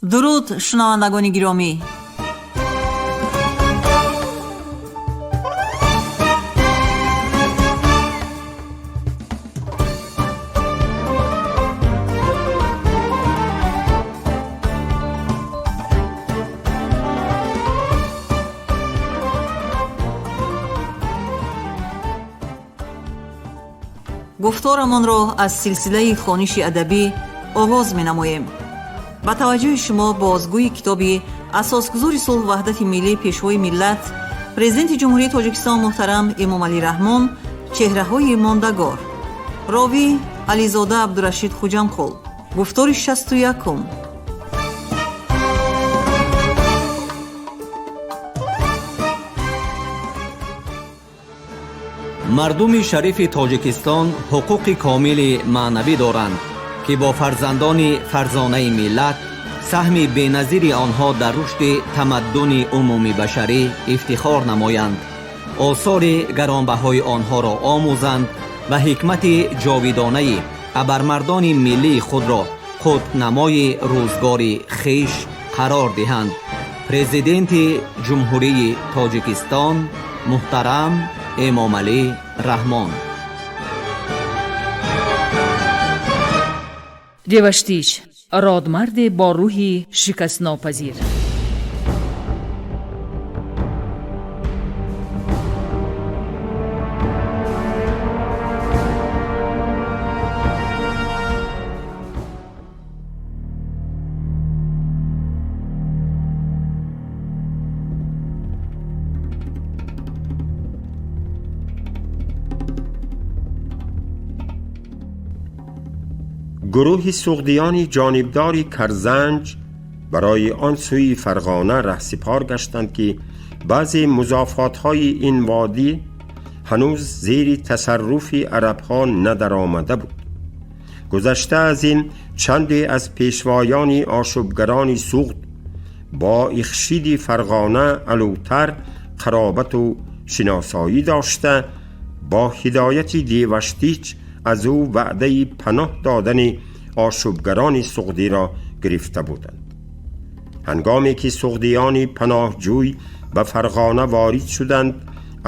Дуруд, шунавандагони гиромӣ. Гуфторамонро аз силсилаи хониши адабӣ оғоз менамоем. Ба таваҷҷӯҳи шумо бозгӯи китоби асосгузори сулҳу ваҳдати миллӣ, Пешвои миллат, Президенти Ҷумҳурии Тоҷикистон муҳтарам Эмомалӣ Раҳмон «Чеҳраҳои мондагор». Ровӣ Ализода Абдурашид Хуҷамқул. Гуфтори 61-ум. Мардуми шарифи Тоҷикистон ҳуқуқи комили маънавӣ доранд, ки бо фарзандони фарзонаи миллат, саҳми беназири онҳо дар рушди тамаддуни умумибашарӣ ифтихор намоянд, осори гаронбаҳои онҳоро омӯзанд ва ҳикмати ҷовидонаи абармардони миллии худро қутбнамои рӯзгори хеш қарор диҳанд. Президенти Ҷумҳурии Тоҷикистон муҳтарам Эмомалӣ Раҳмон. Деваштич, родмарде бо рӯҳи шикастнопазир. Гурӯҳи суғдиёни ҷонибдори Карзанҷ барои он сӯи Фарғона раҳсипор гаштанд, ки баъзе музофотҳои ин водӣ ҳанӯз зери тасарруфи арабҳо надаромада буд. Гузашта аз ин, чанде аз пешвоёни ошӯбгарони Суғд бо Ихшиди Фарғона Алӯтар қаробату шиносоӣ дошта, бо ҳидояти Деваштич аз ӯ ваъдаи паноҳ додани ошӯбгарони суғдиро гирифта буданд. Ҳангоме ки суғдиёни паноҳҷӯй ба Фарғона ворид шуданд,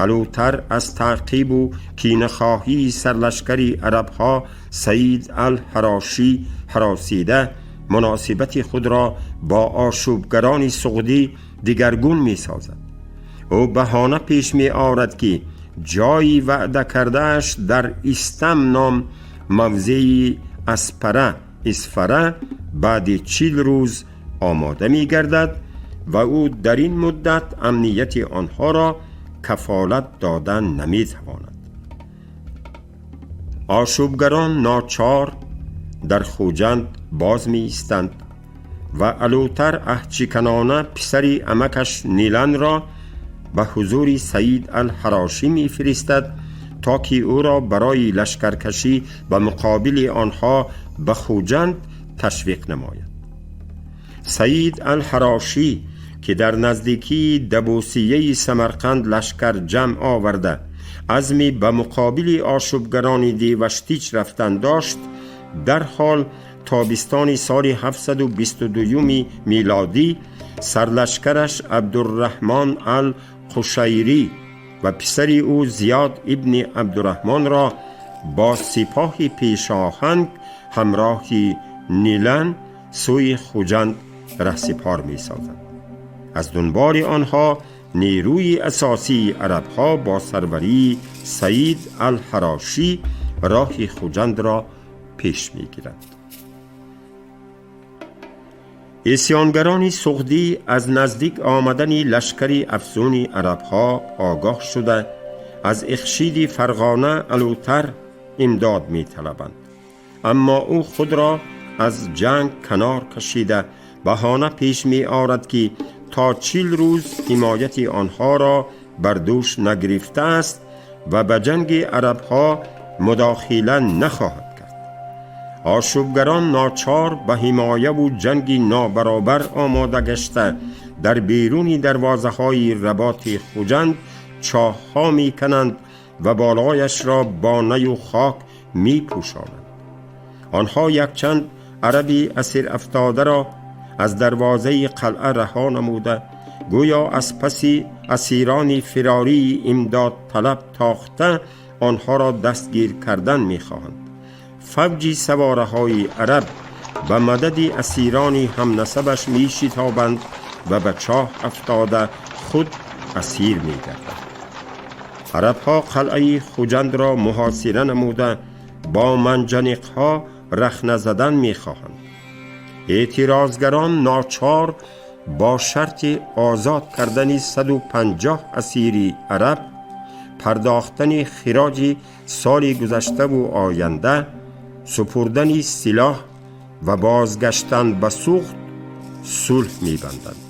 Алӯтар аз таъқибу кинахоҳии сарлашкари арабҳо Саид ал-Ҳарошӣ ҳаросида, муносибати худро бо ошӯбгарони суғдӣ дигаргун месозад. Ӯ баҳона пеш меорад, ки ҷойи ваъда кардааш дар Истам ном мавзеи Аспара, Исфара, баъди 40 рӯз омода мегардад ва ӯ дар ин муддат амнияти онҳоро кафолат дода наметавонад. Ошӯбгарон ночор дар Хуҷанд боз меистанд ва Алӯтар аҳдшиканона писари амакаш Ниланро ба ҳузури Саид ал-Ҳарошӣ мефиристад, то ки ӯро барои лашкаркашӣ ба муқобили онҳо ба Хуҷанд ташвиқ намояд. Саид ал-Ҳарошӣ, ки дар наздикии Дабусияи Самарқанд лашкар ҷамъ оварда, азми ба муқобили ошӯбгарони Деваштич рафтан дошт, дарҳол тобистони соли 722 милодӣ сарлашкараш Абдурраҳмон ал Қушайрӣ ва писари ӯ Зиёд ибни Абдурраҳмонро бо сипоҳи пешоҳанг ҳамроҳи Нилан сӯи Хуҷанд раҳсипор месозад. Аз дунболи онҳо нерӯи асосии арабҳо бо сарварии Саид ал-Ҳарошӣ роҳи Хуҷандро пеш мегиранд. Исьёнгарони суғдӣ аз наздик омадани лашкари афзуни арабҳо огоҳ шуда, аз Ихшиди Фарғона Алӯтар имдод металабанд, аммо ӯ худро аз ҷанг канор кашида, баҳона пеш меорад, ки то 40 рӯз ҳимояти онҳоро бар дӯш нагирифтааст ва ба ҷанги арабҳо мудохила нахоҳад кард. Ошӯбгарон ночор ба ҳимояву ҷанги нобаробар омода гашта, дар беруни дарвозаҳои работи Хуҷанд чоҳҳо мекананд ва болояшро бо наю хок мепӯшонанд. Онҳо якчанд араби асирафтодаро аз дарвозаи қалъа раҳо намуда, гӯё аз паси асирони фирории имдодталаб тохта, онҳоро дастгир кардан мехоҳанд. Фавҷи савораҳои араб ба мадади асирони ҳамнасабаш мешитобанд ва ба чоҳ афтода худ асир мегарданд. Арабҳо қалъаи Хуҷандро муҳосира намуда, бо манҷаниқҳо рахна задан мехоҳанд. Эътирозгарон ночор бо шарти озод кардани 150 асири араб, пардохтани хироҷи соли гузаштаву оянда, супурдани силоҳ ва бозгаштан ба Суғд сулҳ мебанданд.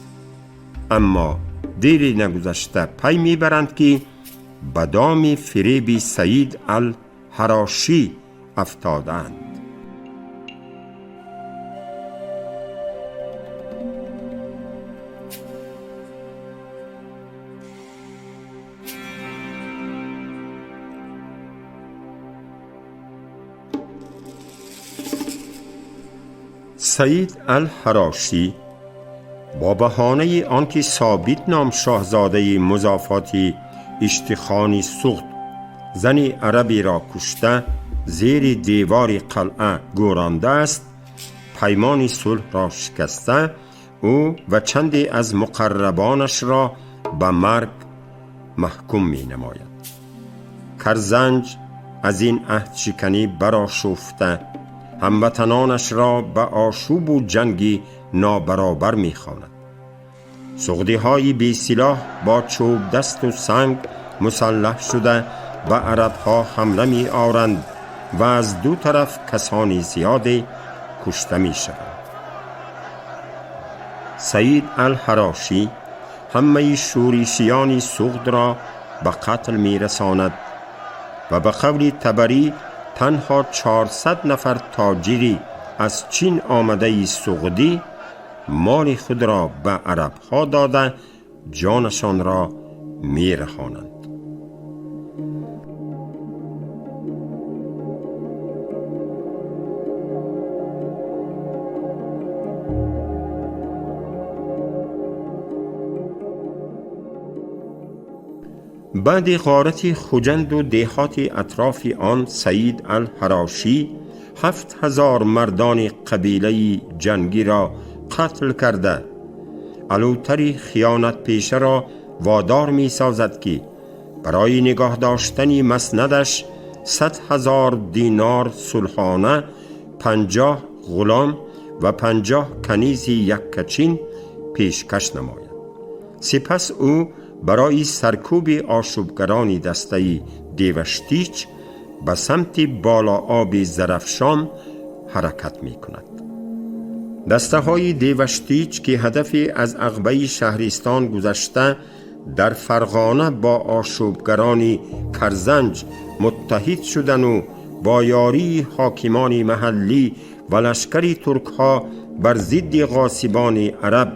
Аммо дери нагузашта пай мебаранд, ки ба доми фиреби Саид ал-Ҳарошӣ афтодаанд. Саид ал-Ҳарошӣ бо баҳонаи он ки Собит ном шоҳзодаи музофоти Иштихони Суғд зани арабиро кушта, зери девори қалъа гӯрондааст, паймони сулҳро шикаста, ӯ ва чанде аз муқаррабонашро ба марг маҳкум менамояд. Карзанҷ аз ин аҳдшиканӣ барошуфта, ҳамватанонашро ба ошӯбу ҷанги нобаробар мехонад. Суғдиҳои бесилоҳ бо чӯбдасту санг мусаллаҳ шуда ба арабҳо ҳамла меоранд ва аз ду тараф касони зиёде кушта мешаванд. Саид ал-Ҳарошӣ ҳамаи шӯришиёни Суғдро ба қатл мерасонад ва ба қавли Табарӣ танҳо 400 нафар тоҷири аз Чин омадаи суғдӣ моли худро ба арабҳо дода, ҷонашонро мераҳонанд. Баъди ғорати Хуҷанду деҳоти атрофи он, Саид ал-Ҳарошӣ 7000 мардони қабилаи ҷангиро қатл карда, Алутари хиёнатпешаро водор месозад, ки барои нигоҳ доштани маснадаш 100 000 динор сулҳона, 50 ғулом ва 50 канизи яккачин пешкаш намояд. Сипас ӯ барои саркӯби ошӯбгарони дастаи Деваштич ба самти болооби Зарафшон ҳаракат мекунад. Дастаҳои Деваштич, ки ҳадафе аз ағбаи шаҳристон гузашта, дар Фарғона бо ошӯбгарони Карзанҷ муттаҳид шудану бо ёрии ҳокимони маҳаллӣ ва лашкари туркҳо бар зидди ғосибони араб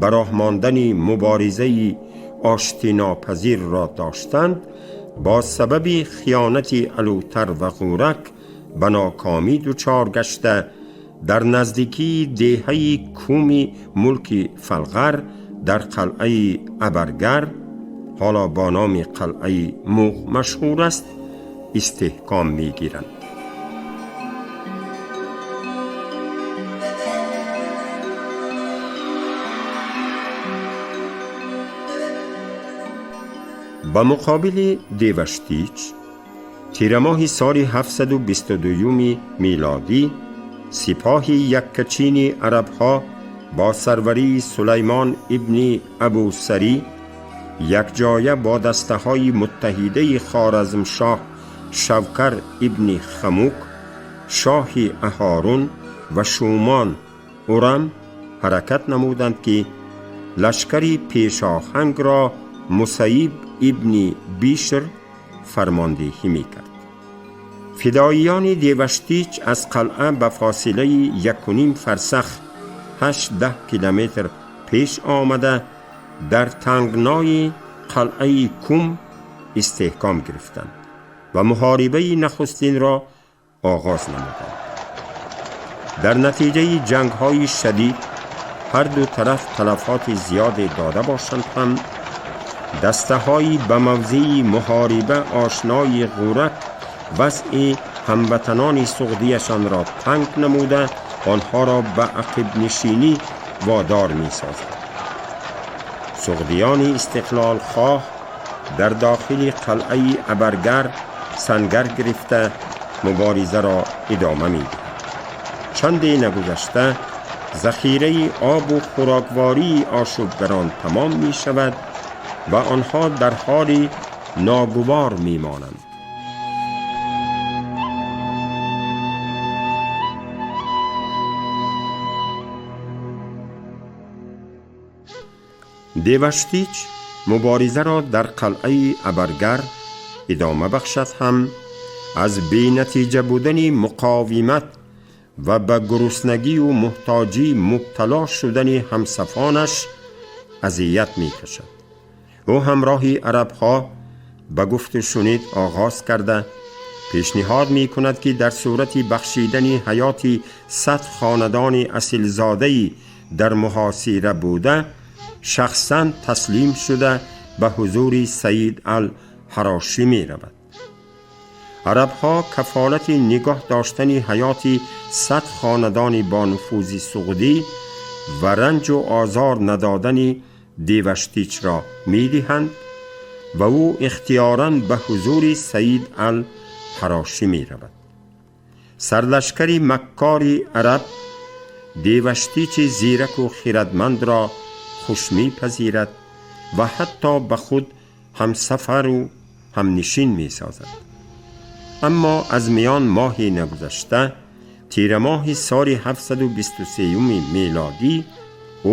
ба роҳ мондани муборизаи оштинопазирро доштанд, бо сабаби хиёнати Алутар ва Ғӯрак ба нокомӣ дучор гашта, дар наздикии деҳаи Куми мулки Фалғар дар қалъаи Абаргар, ҳоло бо номи қалъаи Муғ машҳур аст, истиҳком мегиранд. Ба муқобили Деваштич тирамоҳи соли 722 милодӣ сипоҳи яккачини арабҳо бо сарварии Сулаймон ибни Абусарӣ якҷоя бо дастаҳои муттаҳидаи Хоразмшоҳ Шавкар ибни Хамук, шоҳи Аҳорун ва Шумон Урам ҳаракат намуданд, ки лашкари пешоҳангро Мусаиб ибни Бишр фармондеҳӣ мекард. Фидоиёни Деваштич аз қалъа ба фосилаи 1,5 фарсах, 8-10 километр пеш омада, дар тангнои қалъаи Кум истеҳком гирифтанд ва муҳорибаи нахустинро оғоз намуданд. Дар натиҷаи ҷангҳои шадид ҳар ду тараф талафоти зиёде дода бошанд ҳам, дастаҳои ба мавзеи муҳориба ошнои Ғӯрак вазъи ҳамватанони суғдияшонро танг намуда, онҳоро ба ақибнишинӣ водор месозад. Суғдиёни истиқлолхоҳ дар дохили қалъаи Абаргар сангар гирифта муборизаро идома медиҳанд. Чанде нагузашта захираи обу хӯроквории ошӯбгарон тамом мешавад ва онҳо дар ҳоли ногувор мемонанд. Деваштич муборизаро дар қалъаи Абаргар идома бахшад ҳам, аз бенатиҷа будани муқовимат ва ба гуруснагию муҳтоҷӣ мубтало шудани ҳамсафонаш азият мекашад. Ӯ ҳамроҳи арабҳо ба гуфту шунид оғоз карда, пешниҳод мекунад, ки дар сурати бахшидани ҳаёти 100 хонадони асилзодаи дар муҳосира буда, шахсан таслим шуда ба ҳузури Саид ал-Ҳарошӣ меравад. Арабҳо кафолати нигоҳ доштани ҳаёти 100 хонадони бонуфузи суғдӣ ва ранҷу озор надодани Деваштичро медиҳанд ва ӯ ихтиёран ба ҳузури Саид ал-Ҳарошӣ меравад. Сарлашкари маккори араб Деваштичи зираку хирадмандро хуш мепазирад ва ҳатто ба худ ҳамсафару ҳамнишин месозад. Аммо аз миён моҳе нагузашта, тирамоҳи соли 723 мелодӣ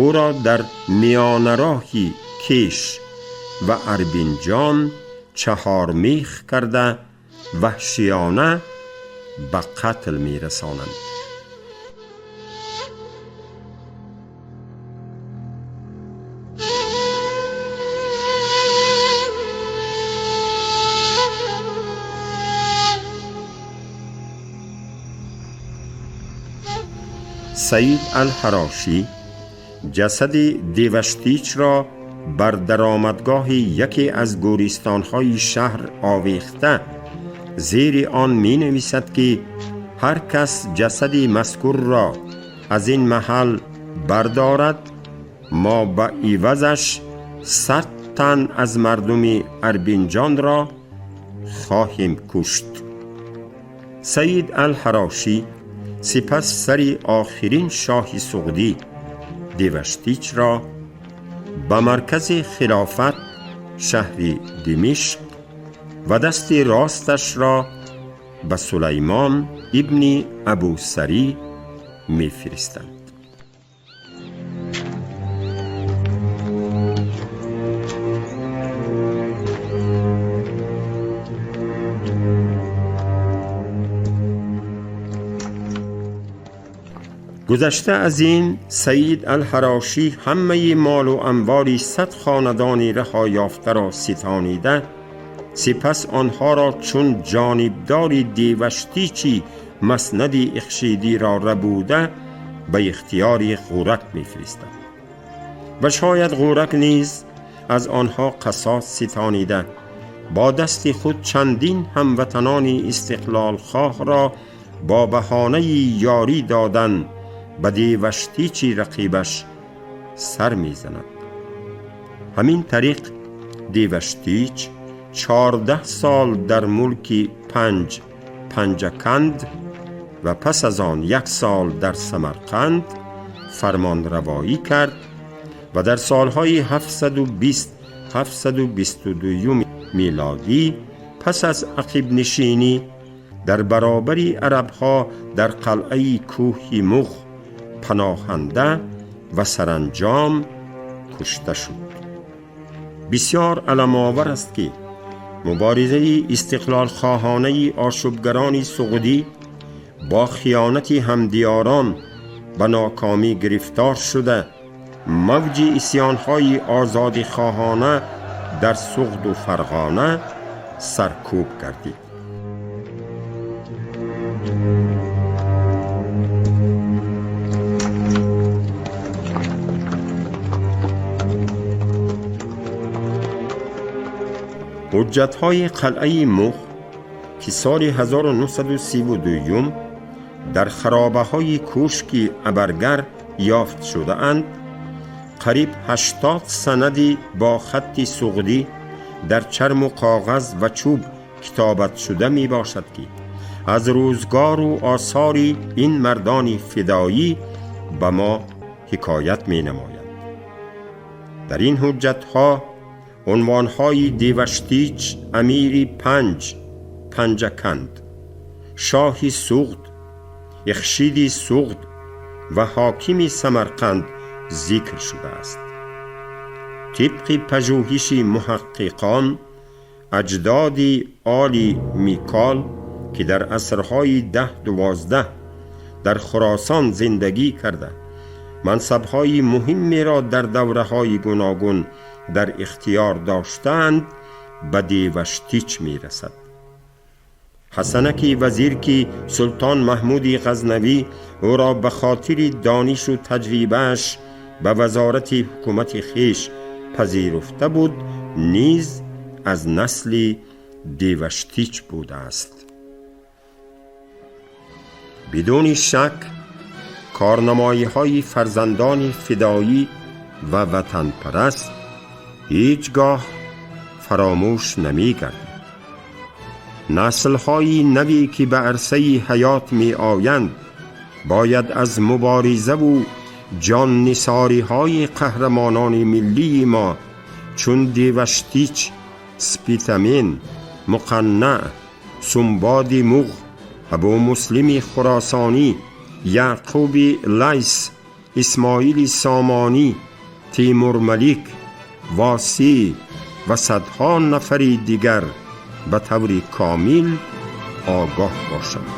ӯро дар миёнароҳи Кеш ва Арбинҷон чаҳормех карда ваҳшиёна ба қатл мерасонанд. Саид ал-Ҳарошӣ ҷасади Деваштичро бар даромадгоҳи яке аз гӯристонҳои шаҳр овехта, зери он менависад, ки ҳар кас ҷасади мазкурро аз ин маҳал бардорад, мо ба ивазаш 100 тан аз мардуми Арбинҷонро хоҳем кушт. Саид ал-Ҳарошӣ сипас сари охирин шоҳи суғдӣ Деваштичро ба маркази хилофат, шаҳри Димишқ, ва дасти росташро ба Сулаймон ибни Абусарӣ мефиристанд. Гузашта аз ин, Саид ал-Ҳарошӣ ҳамаи молу амволи 100 хонадони раҳо ёфтаро ситонида, сипас онҳоро чун ҷонибдори Деваштичи маснади ихшидиро рабуда ба ихтиёри Ғӯрак мефиристад ва шояд Ғӯрак низ аз онҳо қасос ситонида, бо дасти худ чандин ҳамватанони истиқлолхоҳро бо баҳонаи ёрӣ додан ба Деваштичи рақибаш сар мезанад. Ҳамин тариқ Деваштич 14 сол дар мулки Панҷ Панҷаканд ва пас аз он 1 сол дар Самарқанд фармонравоӣ кард ва дар солҳои 720 722 мелодӣ пас аз ақибнишинӣ дар баробари арабҳо дар қалъаи кӯҳи Муғ паноҳанда ва саранҷом кушта шуд. Бисёр аламовар аст, ки муборизаи истиқлолхоҳонаи ошӯбгарони суғдӣ бо хиёнати ҳамдиёрон ба нокомӣ гирифтор шуда, мавҷи исьёнҳои озодихоҳона дар Суғду Фарғона саркӯб гардид. Ҳуҷҷатҳои қалъаи Муғ, ки соли 1932 дар харобаҳои кӯшки Абаргар ёфт шудаанд, қариб 80 санади бо хатти суғдӣ дар чарму коғаз ва чӯб китобатшуда мебошад, ки аз рӯзгору осори ин мардони фидоӣ ба мо ҳикоят менамояд. Дар ин ҳуҷҷатҳо унвонҳои Деваштич, амири Панҷ, Панҷаканд, шоҳи Суғд, Ихшиди Суғд ва ҳокими Самарқанд зикр шудааст. Тибқи пажӯҳиши муҳаққиқон, аҷдоди Оли Микол, ки дар асрҳои 10-12 дар Хуросон зиндагӣ карда, мансабҳои муҳиммеро дар давраҳои гуногун дар ихтиёр доштаанд, ба Деваштич мерасад. Ҳасанаки вазир, ки султон Маҳмуди Ғазнавӣ ӯро ба хотири донишу таҷрибааш ба вазорати ҳукумати хеш пазируфта буд, низ аз насли Деваштич будааст. Бидуни шак, корнамоиҳои фарзандони фидоӣ ва ватанпараст ҳеҷ гоҳ фаромӯш намегардад. Наслҳои наве, ки ба арсаи ҳаёт меоянд, бояд аз муборизаву ҷоннисориҳои қаҳрамонони миллии мо чун Деваштич, Спитамен, Муқаннаъ, Сумбоди Муғ, Абумуслими Хуросонӣ, Яъқуби Лайс, Исмоили Сомонӣ, Тимурмалик, Восӣ ва садҳо нафари дигар ба таври комил огоҳ бошанд.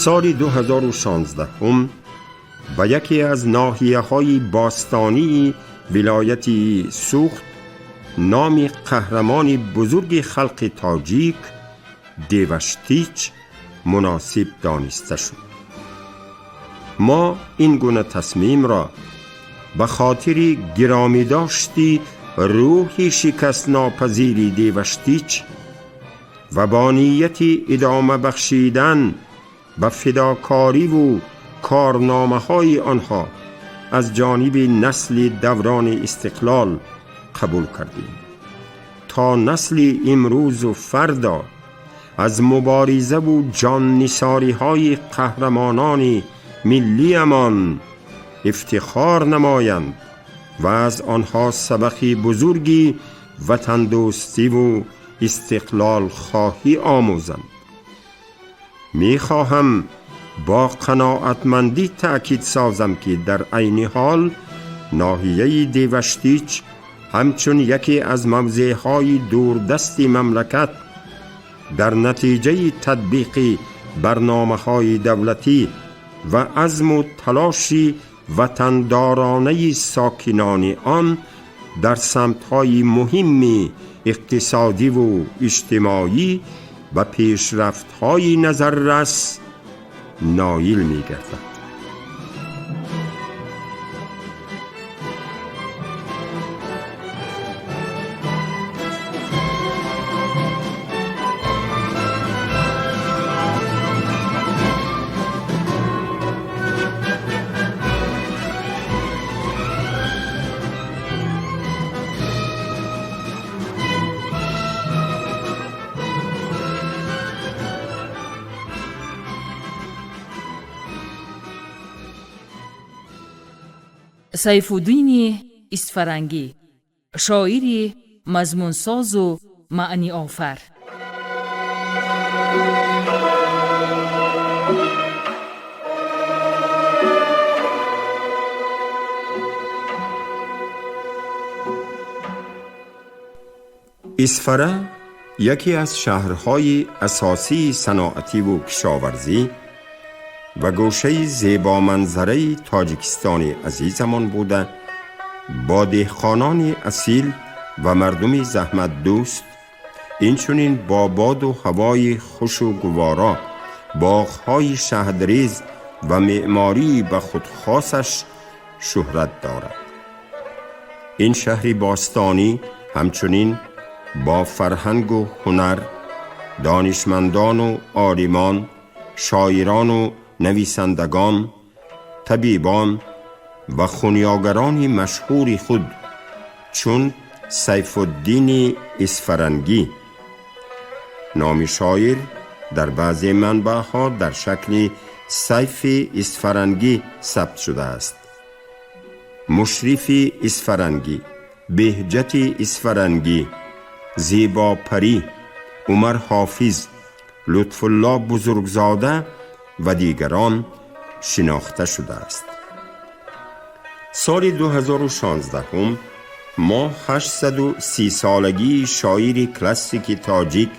Соли 2016 ба яке аз ноҳияҳои бостонии вилояти Суғд номи қаҳрамони бузурги халқи тоҷик Деваштич муносиб дониста шуд. Мо ин гуна тасмимро ба хотири гиромидошти рӯҳи шикастнопазири Деваштич ва бо нияти идома бахшидан ба фидокориву корномаҳои онҳо аз ҷониби насли даврони истиқлол қабул кардем, то насли имрӯзу фардо аз муборизаву ҷоннисориҳои қаҳрамонони миллиямон ифтихор намоянд ва аз онҳо сабақи бузурги ватандӯстиву истиқлолхоҳӣ омӯзанд. Мехоҳам бо қаноатмандӣ таъкид созам, ки дар айни ҳол ноҳияи Деваштич ҳамчун яке аз мавзеъҳои дурдасти мамлакат дар натиҷаи татбиқи барномаҳои давлатӣ ва азму талоши ватандоронаи сокинони он дар самтҳои муҳимми иқтисодиву иҷтимоӣ ба пешрафтҳои назаррас ноил мегардад. Сайфуддини Исфарангӣ, шоири мазмунсозу маъниофар. Исфара яке аз шаҳрҳои асосии саноативу кишоварзӣ ва гӯшаи зебоманзараи Тоҷикистони азизамон буда, Бо деҳқонони асил ва мардуми заҳматдӯст, инчунин бо боду ҳавои хушу гуворо, боғҳои шаҳдрез ва меъмории ба худ хосаш шӯҳрат дорад. Ин шаҳри бостонӣ ҳамчунин бо фарҳангу ҳунар, донишмандону олимон, шоирону нависандагон, табибон ва хунёгарони машҳури худ чун Сайфуддини Исфарангӣ, номи шоир дар баъзе манбаъҳо дар шакли Сайфи Исфарангӣ сабт шудааст, Мушрифи Исфарангӣ, Беҳҷати Исфарангӣ, Зебопарӣ, Умар Ҳофиз, Лутфулло Бузургзода ва дигарон шинохта шудааст. Соли 2016 мо 830-солагии шоири классики тоҷик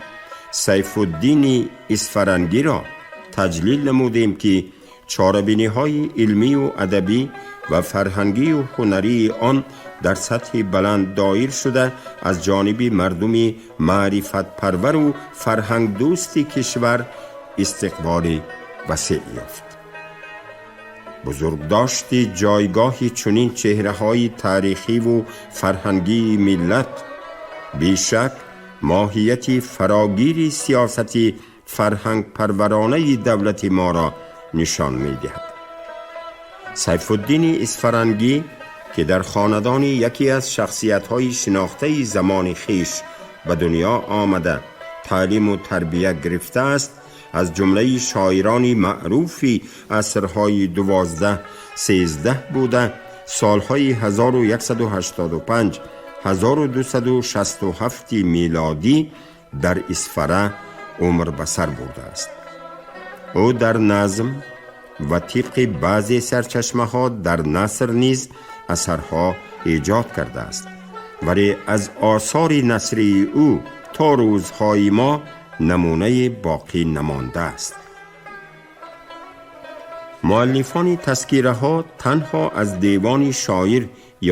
Сайфуддини Исфарангиро таҷлил намудем, ки чорабиниҳои илмию адабӣ ва фарҳангию ҳунарии он дар сатҳи баланд доир шуда, аз ҷониби мардуми маърифатпарвару фарҳангдӯсти кишвар истиқболи васеъ ёфт. Бузургдошти ҷойгоҳи чунин чеҳраҳои таърихиву фарҳангии миллат бешак моҳияти фарогири сиёсати фарҳангпарваронаи давлати моро нишон медиҳад. Сайфуддини Исфарангӣ, ки дар хонадони яке аз шахсиятҳои шинохтаи замони хеш ба дунё омада, таълиму тарбия гирифтааст, аз ҷумлаи шоирони маъруфи асрҳои 12, 13 буда, солҳои 1185, 1267 милодӣ дар Исфара умр ба сар бурдааст. Ӯ дар назм ва тибқи баъзе сарчашмаҳо дар наср низ асарҳо эҷод кардааст, вале аз осори насрии ӯ то рӯзҳои мо намунае боқӣ намондааст. Муаллифони тазкираҳо танҳо аз девони шоир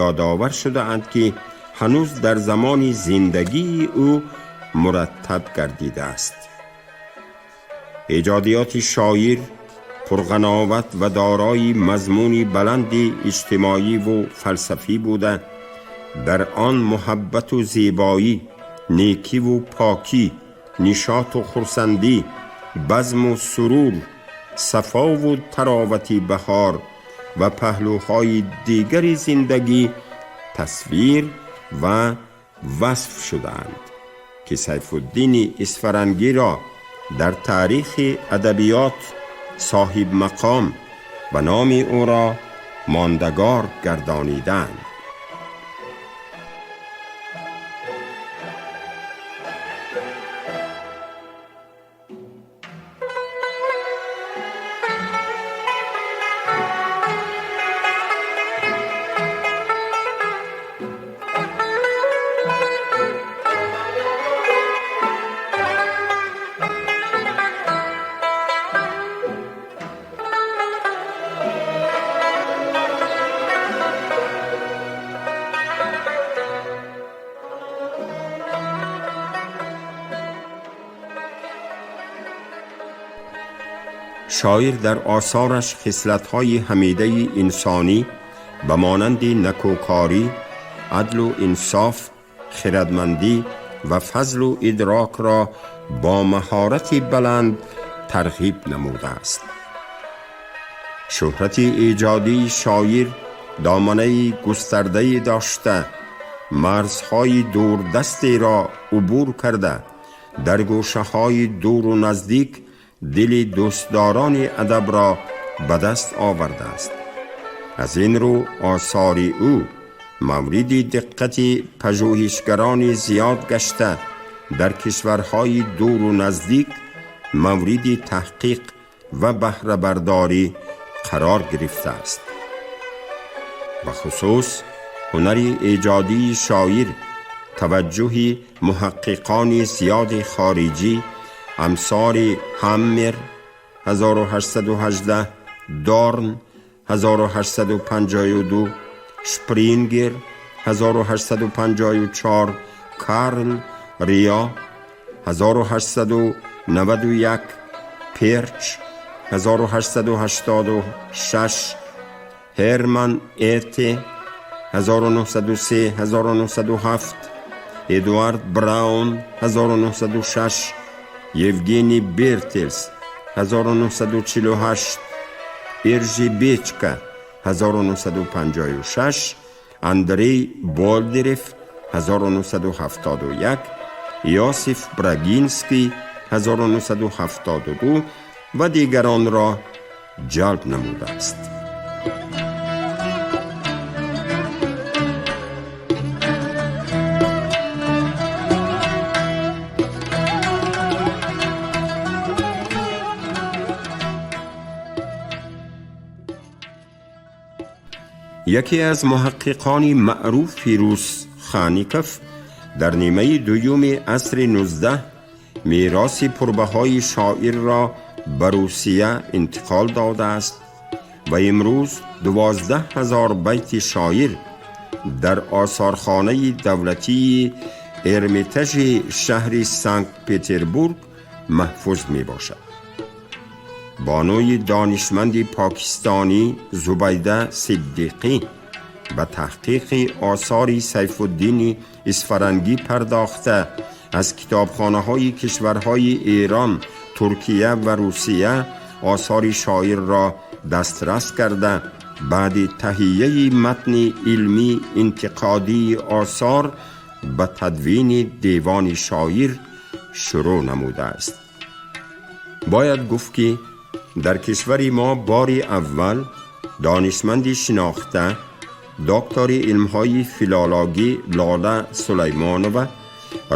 ёдовар шудаанд, ки ҳанӯз дар замони зиндагии ӯ мураттаб гардидааст. Эҷодиёти шоир пурғановат ва дорои мазмуни баланди иҷтимоиву фалсафӣ буда, дар он муҳаббату зебоӣ, некиву покӣ, нишоту хурсандӣ, базму сурур, сафову таровати баҳор ва паҳлӯҳои дигари зиндагӣ тасвир ва васф шудаанд, ки Сайфуддини Исфарангиро дар таърихи адабиёт соҳибмақом ва номи ӯро мондагор гардонидаанд. Шоир дар осораш хислатҳои ҳамидаи инсонӣ ба монанди накӯкорӣ, адлу инсоф, хирадмандӣ ва фазлу идрокро бо маҳорати баланд тарғиб намудааст. Шӯҳрати эҷодии шоир доманаи густардае дошта, марзҳои дурдастеро убур карда, дар гӯшаҳои дуру наздик дили дӯстдорони адабро ба даст овардааст. Аз ин рӯ осори ӯ мавриди диққати пажӯҳишгарони зиёд гашта, дар кишварҳои дуру наздик мавриди таҳқиқ ва баҳрабардорӣ қарор гирифтааст. Бахусус ҳунари эҷодии шоир таваҷҷӯҳи муҳаққиқони зиёди хориҷӣ амсори Ҳаммер 1818, Дорн 1852, Шпрингер 1854, Карл Рио 1891, Перч 1886, Ҳерман Эте 1903-1907, Эдуард Браун 1906, Евгений Бертельс 1948, Иржи Бечка 1956, Андрей Болдирев 1971, Иосиф Брагинский 1972 ва дигаронро ҷалб намудааст. Яке аз муҳаққиқони маъруфи рус Хаников дар нимаи дуюми асри 19 мероси пурбаҳои шоирро ба Русия интиқол додааст ва имрӯз 12 000 байти шоир дар осорхонаи давлатии Эрмитажи шаҳри Санкт Петербург маҳфуз мебошад. Бонуи донишманди покистонӣ Зубайда Сиддиқӣ ба таҳқиқи осори Сайфуддини Исфарангӣ пардохта, аз китобхонаҳои кишварҳои Эрон, Туркия ва Русия осори шоирро дастрас карда, баъди таҳияи матни илмӣ интиқодии осор ба тадвини девони шоир шурӯъ намудааст. Бояд гуфт, ки дар кишвари мо бори аввал донишманди шинохта, доктори илмҳои филологӣ Лола Сулаймонова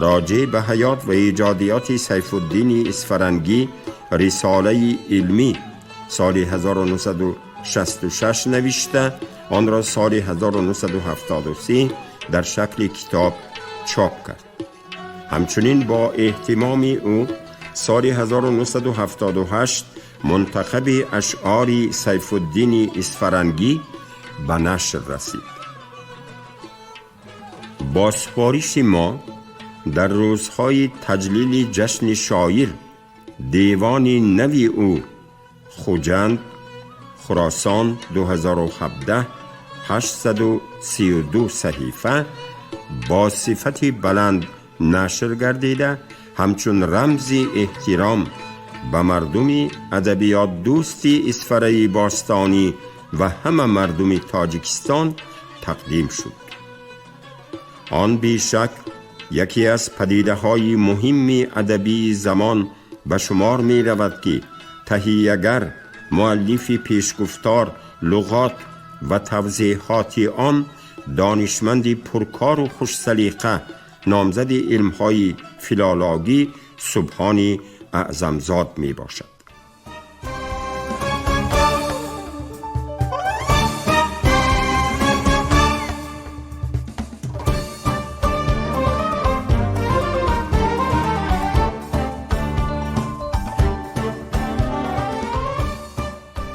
роҷеъ ба ҳаёт ва эҷодиёти Сайфуддини Исфарангӣ рисолаи илмӣ соли 1966 навишта, онро соли 1973 дар шакли китоб чоп кард. Ҳамчунин бо эҳтимоми ӯ соли 1978 мунтахаби ашъори Сайфуддини Исфарангӣ ба нашр расид. Бо супориши мо дар рӯзҳои таҷлили ҷашни шоир девони нави ӯ «Хуҷанд, Хуросон, 2017», 832 саҳифа, бо сифати баланд нашр гардида, ҳамчун рамзи эҳтиром ба мардуми адабиётдӯсти Исфараи бостонӣ ва ҳама мардуми Тоҷикистон тақдим шуд. Он бешак яке аз падидаҳои муҳимми адабии замон ба шумор меравад, ки таҳиягар, муаллифи пешгуфтор, луғот ва тавзеҳоти он донишманди пуркору хушсалиқа, номзади илмҳои филологӣ Субҳони Аъзамзод мебошад.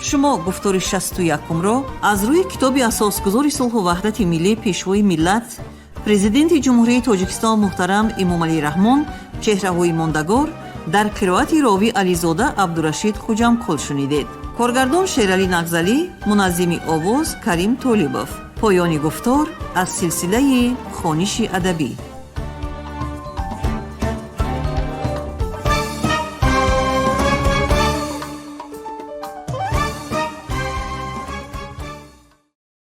Шумо гуфтори 61-умро аз рӯи китоби Асосгузори сулҳу ваҳдати миллӣ, Пешвои миллат, Президенти Ҷумҳурии Тоҷикистон муҳтарам Эмомалӣ Раҳмон «Чеҳраҳои мондагор» дар қироати ровӣ Ализода Абдурашид Хуҷамкул шунидед. Коргардон Шералӣ Нағзалӣ, муназзими овоз Карим Толибов. Поёни гуфтор аз силсилаи хониши адабӣ.